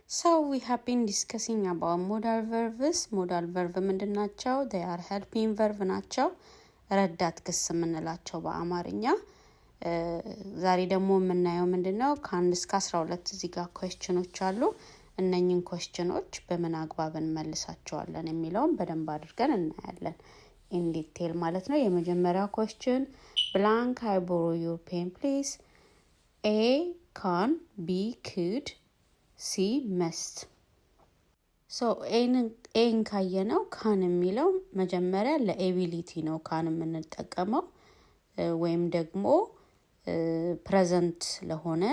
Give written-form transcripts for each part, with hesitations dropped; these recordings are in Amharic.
So we have been discussing about modal verbs. Modal verb ምንድን ናቸው? They are helping verb ናቸው፣ ረዳት ግስ የምንላቸው በአማርኛ። ዛሬ ደግሞ የምናየው ምንድን ነው? ከ1 እስከ 12 እዚህ ጋር question ኦች አሉ። እነኝን question ኦች በምን አግባብ እንመልሳቸዋለን የሚለውን በደንብ አድርገን እናያለን in detail ማለት ነው። የመጀመሪያው question, blank I borrow your pen, please? A, can፣ B, could፣ C, must። So A ን ካየነው can የሚለው መጀመሪያ ለ ability ነው can የምንጠቀመው ወይም ደግሞ present ለሆነ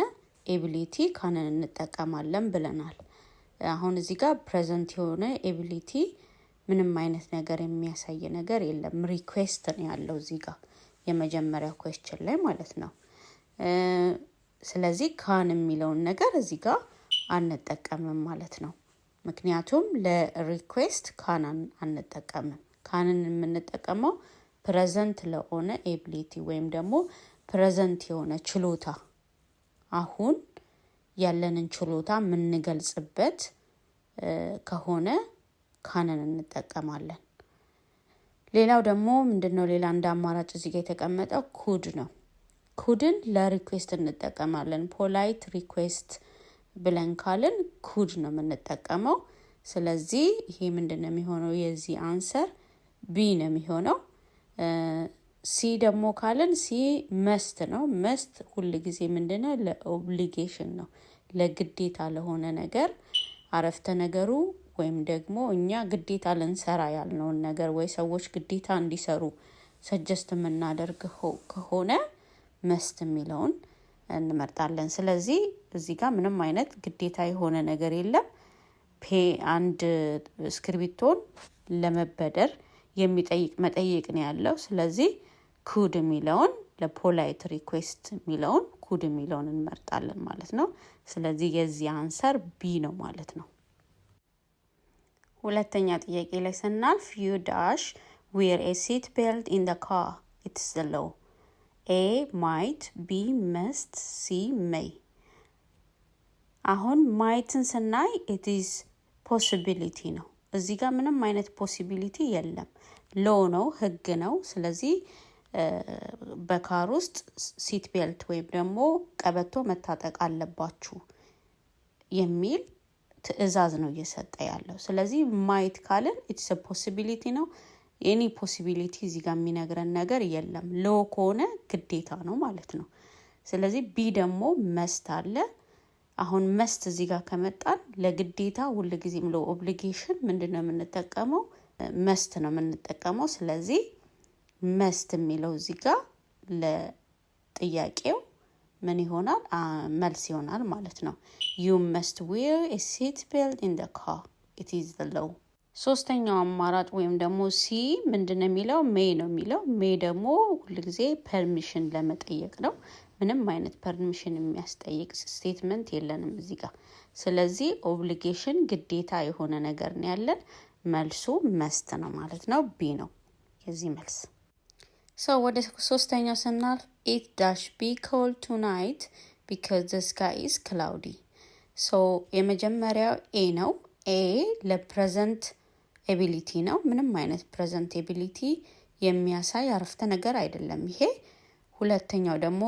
ability can ን እንጠቀማለን ብለናል። አሁን እዚህ ጋር present የሆነ ability ምንም አይነት ነገር የሚያሳይ ነገር የለም። Request ነው ያለው እዚህ ጋር የመጀመሪያው question ላይ ማለት ነው። ስለዚህ can የሚለውን ነገር እዚህ ጋር አንጠቀምም ማለት ነው። ምክንያቱም ለ request can አንጠቀምም። Can ን የምንጠቀመው present ለሆነ ability ወይም ደግሞ present የሆነ ችሎታ፣ አሁን ያለንን ችሎታ የምንገልጽበት ከሆነ can ን እንጠቀማለን። ሌላው ደግሞ ምንድን ነው? ሌላ እንደ አማራጭ እዚህ ጋር የተቀመጠው could ነው። Could ን ለ request እንጠቀማለን። Polite request ብለን ካልን could ነው የምንጠቀመው። ስለዚህ ይሄ ምንድን ነው የሚሆነው? የዚህ answer B ነው የሚሆነው። C ደግሞ ካልን C must ነው። Must ሁል ጊዜ ምንድነው? ለ obligation ነው፣ ለግዴታ ለሆነ ነገር አረፍተ ነገሩ ወይም ደግሞ እኛ ግዴታ ልንሰራ ያልነውን ነገር ወይ ሰዎች ግዴታ እንዲሰሩ suggest የምናደርግ ከሆነ must የሚለውን እንመርጣለን። ስለዚህ እዚህ ጋር ምንም አይነት ግዴታ የሆነ ነገር የለም። አንድ እስክሪብቶን ለመበደር የሚጠይቅ መጠይቅ ነው ያለው። ስለዚህ could የሚለውን ለ polite request የሚለውን could የሚለውን እንመርጣለን ማለት ነው። ስለዚህ የዚህ answer B ነው ማለት ነው። ሁለተኛ ጥያቄ ላይ ስናልፍ, you dash wear a seat belt in the car, it's the law. A, might፣ B, must፣ C, may። አሁን might ን ስናይ it is possibility ነው። እዚህ ጋር ምንም አይነት possibility የለም። Law ነው፣ ህግ ነው። ስለዚህ በ car ውስጥ seat belt ወይም ደግሞ ቀበቶ መታጠቅ አለባችሁ የሚል ትዕዛዝ ነው እየሰጠ ያለው። ስለዚህ might ካልን it's possibility ነው። Any possibility እዚህ ጋር የሚነግረን ነገር የለም። Law ከሆነ ግዴታ ነው ማለት ነው። ስለዚህ B ደግሞ must አለ። አሁን must እዚህ ጋር ከመጣን ለግዴታ ሁልጊዜም ለ obligation ምንድን ነው የምንጠቀመው? Must ነው የምንጠቀመው። ስለዚህ must የሚለው እዚህ ጋር ለጥያቄው ምን ይሆናል? መልስ ይሆናል ማለት ነው። You must wear a seat belt in the car, it is the law። ሶስተኛው አማራጭ ወይም ደግሞ C ምንድን ነው የሚለው? May ነው የሚለው። May ደግሞ ሁልጊዜ permission ለመጠየቅ ነው። ምንም አይነት permission የሚያስጠይቅ statement የለንም እዚህ ጋር። ስለዚህ obligation ግዴታ የሆነ ነገር ነው ያለን። መልሱ must ነው ማለት ነው። B ነው የዚህ መልስ። So ወደ ሶስተኛው ስናልፍ, it dash be cold tonight because the sky is cloudy። So የመጀመሪያው A ነው። A ለ present ability ነው። ምንም አይነት present ability የሚያሳይ አረፍተ ነገር አይደለም ይሄ። ሁለተኛው ደግሞ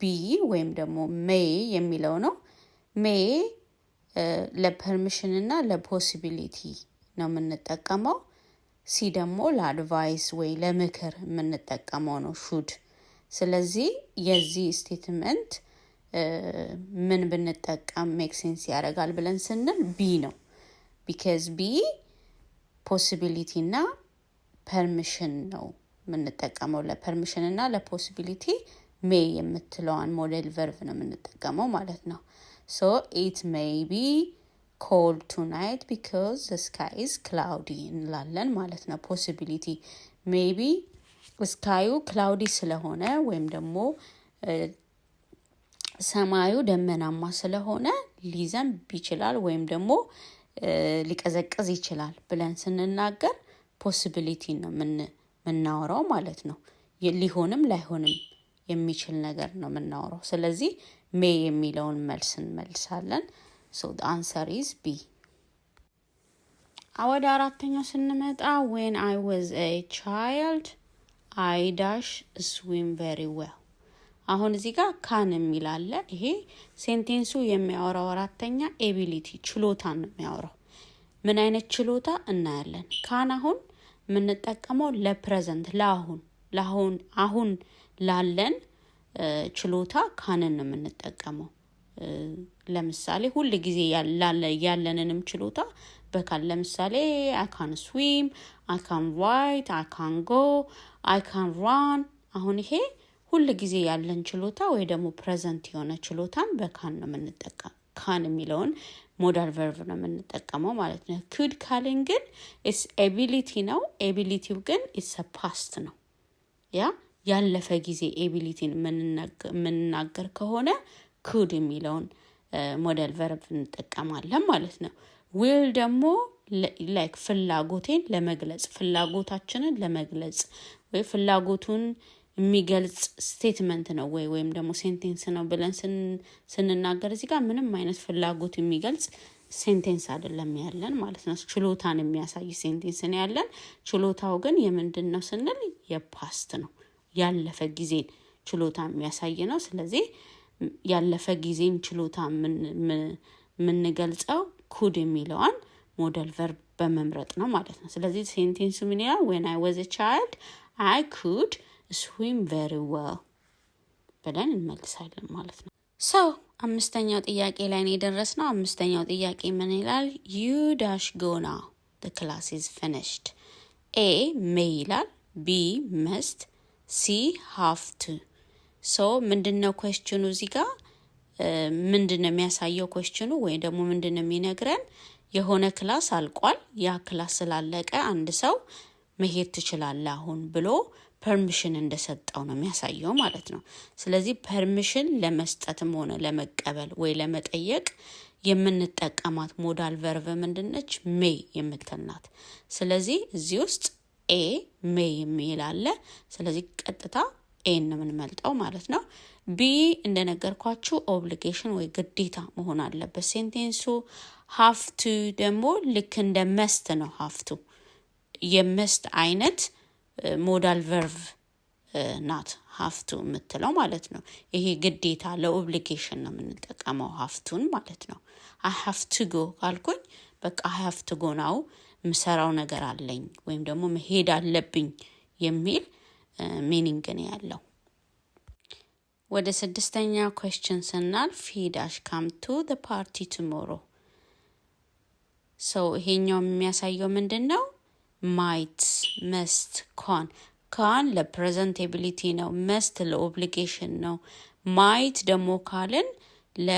B ወይም ደግሞ may የሚለው ነው። May ለ permission እና ለ possibility ነው የምንጠቀመው። C ደግሞ ለ advice ወይ ለምክር የምንጠቀመው ነው should። ስለዚህ የዚህ statement ምን ብንጠቀም make sense ያደርጋል ብለን ስንል B ነው። Because B possibility እና permission ነው የምንጠቀመው። ለ permission እና ለ possibility may የምትለዋን modal verb ነው የምንጠቀመው ማለት ነው። So it may be cold tonight because the sky is cloudy እንላለን ማለት ነው። Possibility maybe sky ዩ cloudy ስለሆነ ወይም ደግሞ ሰማዩ ደመናማ ስለሆነ ሊዘንብ ይችላል ወይም ደግሞ ሊቀዘቅዝ ይችላል ብለን ስንናገር possibility ነው የምናወራው ማለት ነው። ሊሆንም ላይሆንም የሚችል ነገር ነው የምናወራው። ስለዚህ may የሚለውን መልስ እንመልሳለን። So answer is B። ወደ አራተኛው ስንመጣ፣ when I was a child, I dash swim very well። አሁን እዚህ ጋር can የሚል አለ። ይሄ sentence ኡ የሚያወራው አራተኛ ability ችሎታን ነው የሚያወራው። ምን አይነት ችሎታ እናያለን። Can አሁን የምንጠቀመው ለ present፣ ለአሁን አሁን ላለን ችሎታ can ን ነው የምንጠቀመው። ለምሳሌ ሁል ጊዜ ያለንንም ችሎታ በ can፣ ለምሳሌ I can swim፣ I can write፣ I can go፣ I can run። አሁን ይሄ ሁል ጊዜ ያለን ችሎታ ወይ ደግሞ present የሆነ ችሎታን በ can ነው የምንጠቀም፣ can የሚለውን modal verb ነው የምንጠቀመው ማለት ነው። Could ካልን ግን it's ability ነው። Ability ው ግን it's past ነው። ያ ያለፈ ጊዜ ability ን የምንናገር ከሆነ could የሚለውን modal verb እንጠቀማለን ማለት ነው። Will ደግሞ like ፍላጎቴን ለመግለጽ፣ ፍላጎታችንን ለመግለጽ ወይ ፍላጎቱን የሚገልጽ statement ነው ወይ ወይም ደግሞ sentence ነው ብለን ስንናገር እዚህ ጋር ምንም አይነት ፍላጎት የሚገልጽ sentence አይደለም ያለን ማለት ነው። ችሎታን የሚያሳይ sentence ነው ያለን። ችሎታው ግን የምንድን ነው ስንል የ past ነው፣ ያለፈ ጊዜን ችሎታ የሚያሳይ ነው። ስለዚህ ያለፈ ጊዜን ችሎታ የምንገልጸው could የሚለዋን modal verb በመምረጥ ነው ማለት ነው። ስለዚህ sentence ኡ ምን ይላል? When I was child, I could swim very well ብለን እንመልሳለን ማለት ነው። So አምስተኛው ጥያቄ ላይ ነው የደረስነው። አምስተኛው ጥያቄ ምን ይላል? You dash go now, the class is finished። A may ይላል፣ B must፣ C have to። So ምንድን ነው question ኑ እዚህ ጋር? ምንድን ነው የሚያሳየው question ኑ ወይ ደግሞ ምንድን ነው የሚነግረን? የሆነ class አልቋል። ያ class ስላለቀ አንድ ሰው መሄድ ትችላለህ አሁን ብሎ permission እንደሰጠው ነው የሚያሳየው ማለት ነው። ስለዚህ permission ለመስጠትም ሆነ ለመቀበል ወይ ለመጠየቅ የምንጠቀማት modal verb ምንድነች? May የምትል ናት። ስለዚህ እዚህ ውስጥ A may የሚል አለ። ስለዚህ ቀጥታ A ን ነው የምንመርጠው ማለት ነው። B እንደነገርኳችሁ obligation ወይ ግዴታ መሆን አለበት sentence ኡ። Have to ደግሞ ልክ እንደ must ነው። Have to የ must አይነት modal verb ናት have to የምትለው ማለት ነው። ይሄ ግዴታ ለ obligation ነው የምንጠቀመው have to ን ማለት ነው። I have to go ካልኩኝ በቃ I have to go now፣ የምሰራው ነገር አለኝ ወይም ደግሞ መሄድ አለብኝ የሚል meaning ነው ያለው። ወደ ስድስተኛ question ስናልፍ፣ he dash come to the party tomorrow። So ይሄኛው የሚያሳየው ምንድን ነው? Might፣ must፣ can። Can ለ present ability ነው። Must ለ obligation ነው። Might ደግሞ ካልን ለ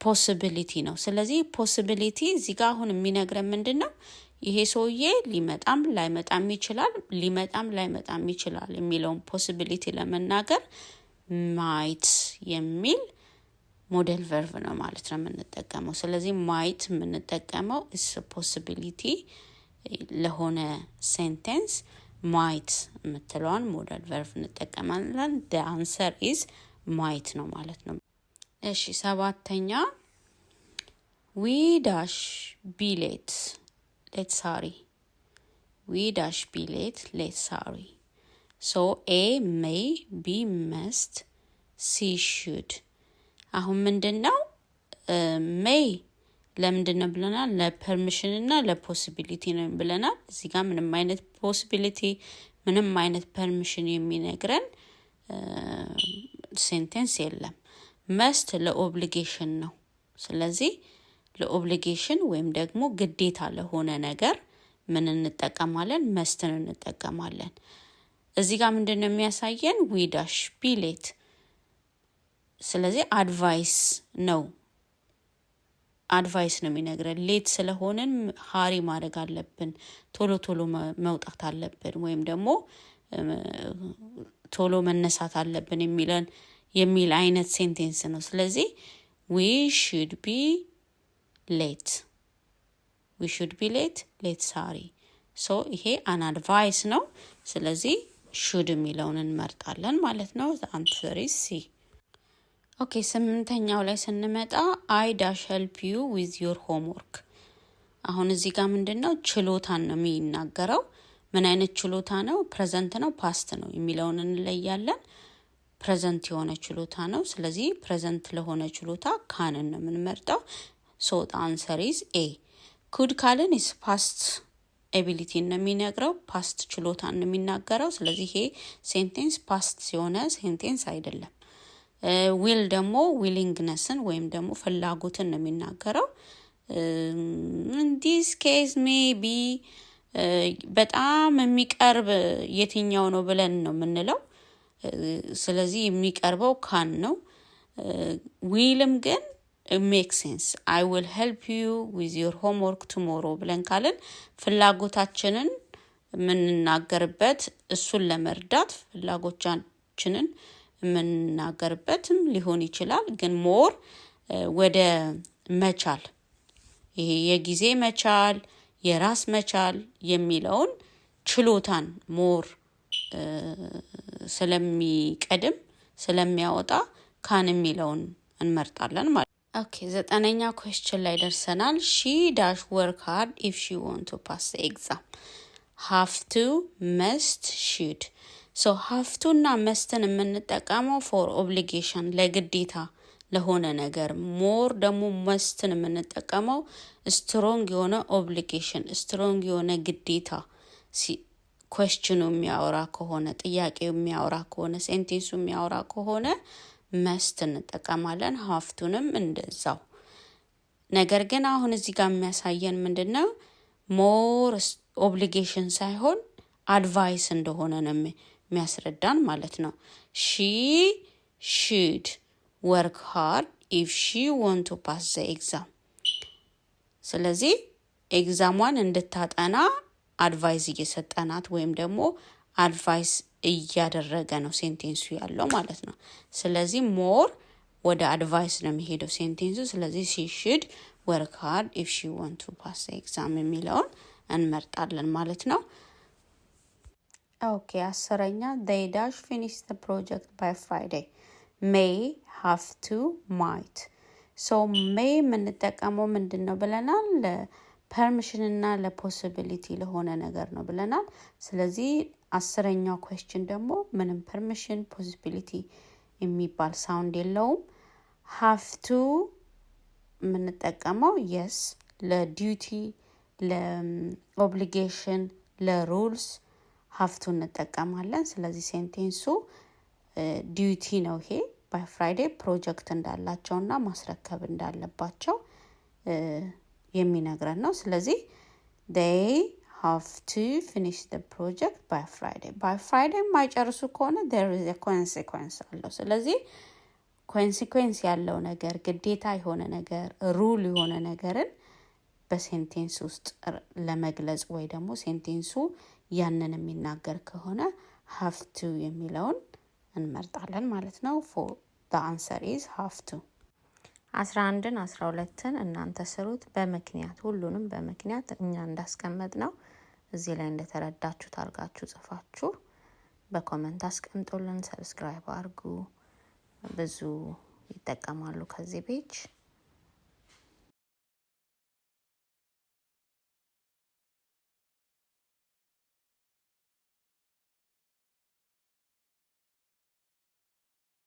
possibility ነው። ስለዚህ possibility እዚህ ጋር አሁን የሚነግረን ምንድን ነው? ይሄ ሰውዬ ሊመጣም ላይመጣም ይችላል፣ ሊመጣም ላይመጣም ይችላል የሚለውን possibility ለመናገር might የሚል modal verb ነው ማለት ነው የምንጠቀመው። ስለዚህ might የምንጠቀመው is possibility ለሆነ sentence might የምትለዋን modal verb እንጠቀማለን። The answer is might ነው ማለት ነው። እሺ፣ ሰባተኛ፣ we dash be late, let's hurry። We dash be late, let's hurry። So A may፣ B must፣ C should። አሁን ምንድን ነው may ለምንድን ነው ብለናል? ለ permission እና ለ possibility ነው ብለናል። እዚህ ጋር ምንም አይነት possibility፣ ምንም አይነት permission የሚነግረን sentence የለም። Must ለ obligation ነው። ስለዚህ ለ obligation ወይም ደግሞ ግዴታ ለሆነ ነገር ምን እንጠቀማለን? Must ን እንጠቀማለን። እዚህ ጋር ምንድን ነው የሚያሳየን? We dash be late። ስለዚህ advice ነው፣ advice ነው የሚነግረን። Late ስለሆንን hurry ማድረግ አለብን፣ ቶሎ ቶሎ መውጣት አለብን ወይም ደግሞ ቶሎ መነሳት አለብን የሚለን የሚል አይነት sentence ነው። ስለዚህ we should be late፣ we should be late, let's hurry። So ይሄ an advice ነው። ስለዚህ should የሚለውን እንመርጣለን ማለት ነው። Answer is C። Okay፣ ስምንተኛው ላይ ስንመጣ I dash help you with your homework። አሁን እዚህ ጋር ምንድን ነው? ችሎታን ነው የሚናገረው። ምን አይነት ችሎታ ነው? Present ነው፣ past ነው የሚለውን እንለያለን። Present የሆነ ችሎታ ነው። ስለዚህ present ለሆነ ችሎታ can ን ነው የምንመርጠው። So answer is A። Could ካልን is past ability ነው የሚነግረው፣ past ችሎታን ነው የሚናገረው። ስለዚህ ይሄ sentence past የሆነ sentence አይደለም። Will ደግሞ willingness ን ወይም ደግሞ ፍላጎትን ነው የሚናገረው። In this case maybe በጣም የሚቀርብ የትኛው ነው ብለን ነው የምንለው። ስለዚህ የሚቀርበው can ነው። Will ም ግን make sense። "I will help you with your homework tomorrow" ብለን ካልን ፍላጎታችንን የምንናገርበት፣ እሱን ለመርዳት ፍላጎቻችንን የምንናገርበትም ሊሆን ይችላል። ግን more ወደ መቻል፣ ይሄ የጊዜ መቻል፣ የራስ መቻል የሚለውን ችሎታን more ስለሚቀድም፣ ስለሚያወጣ can የሚለውን እንመርጣለን ማለት ነው። Okay፣ ዘጠነኛ question ላይ ደርሰናል። She dash work hard if she want to pass exam። Have to፣ must፣ should። So have to እና must ን የምንጠቀመው for obligation፣ ለግዴታ ለሆነ ነገር፣ more ደግሞ must ን የምንጠቀመው strong የሆነ obligation፣ strong የሆነ ግዴታ question ኑ የሚያወራ ከሆነ፣ ጥያቄው የሚያወራ ከሆነ፣ sentence ኡ የሚያወራ ከሆነ must እንጠቀማለን። Have to ንም እንደዛው። ነገር ግን አሁን እዚህ ጋር የሚያሳየን ምንድን ነው? More obligation ሳይሆን advice እንደሆነ ነው የሚያስረዳን ማለት ነው። She should work hard if she want to pass the exam። ስለዚህ exam ሟን እንድታጠና advice እየሰጠናት ወይም ደግሞ advice እያደረገ ነው sentence ኡ ያለው ማለት ነው። ስለዚህ more ወደ advice ነው የሚሄደው sentence ኡ። ስለዚህ she should work hard if she want to pass exam የሚለውን እንመርጣለን ማለት ነው። Okay፣ 10ኛ፣ they dash finish the project by Friday። May፣ have to፣ might። So may የምንጠቀመው ምንድን ነው ብለናል? ለ permission እና ለ possibility ለሆነ ነገር ነው ብለናል። ስለዚህ 10ኛው question ደግሞ ምንም permission፣ possibility የሚባል sound የለውም። Have to የምንጠቀመው yes፣ ለ duty፣ ለ obligation፣ ለ rules have to እንጠቀማለን። ስለዚህ sentence ኡ duty ነው ይሄ፣ by Friday ፕሮጀክት እንዳላቸውና ማስረከብ እንዳለባቸው የሚነግረን ነው። ስለዚህ they have to finish the project by Friday። By Friday የማይጨርሱ ከሆነ there is a consequence አለው። ስለዚህ consequence ያለው ነገር፣ ግዴታ የሆነ ነገር፣ rule የሆነ ነገርን በ sentence ውስጥ ለመግለጽ ወይ ደግሞ sentence ኡ ያንን የሚናገር ከሆነ have to የሚለውን እንመርጣለን ማለት ነው። For the answer is have to። 11ን 12ን እናንተ ስሩት በምክንያት፣ ሁሉንም በምክንያት እኛ እንዳስቀመጥነው እዚህ ላይ እንደተረዳችሁት አድርጋችሁ ጽፋችሁ በ comment አስቀምጡልን። Subscribe አድርጉ። ብዙ ይጠቀማሉ ከዚህ page።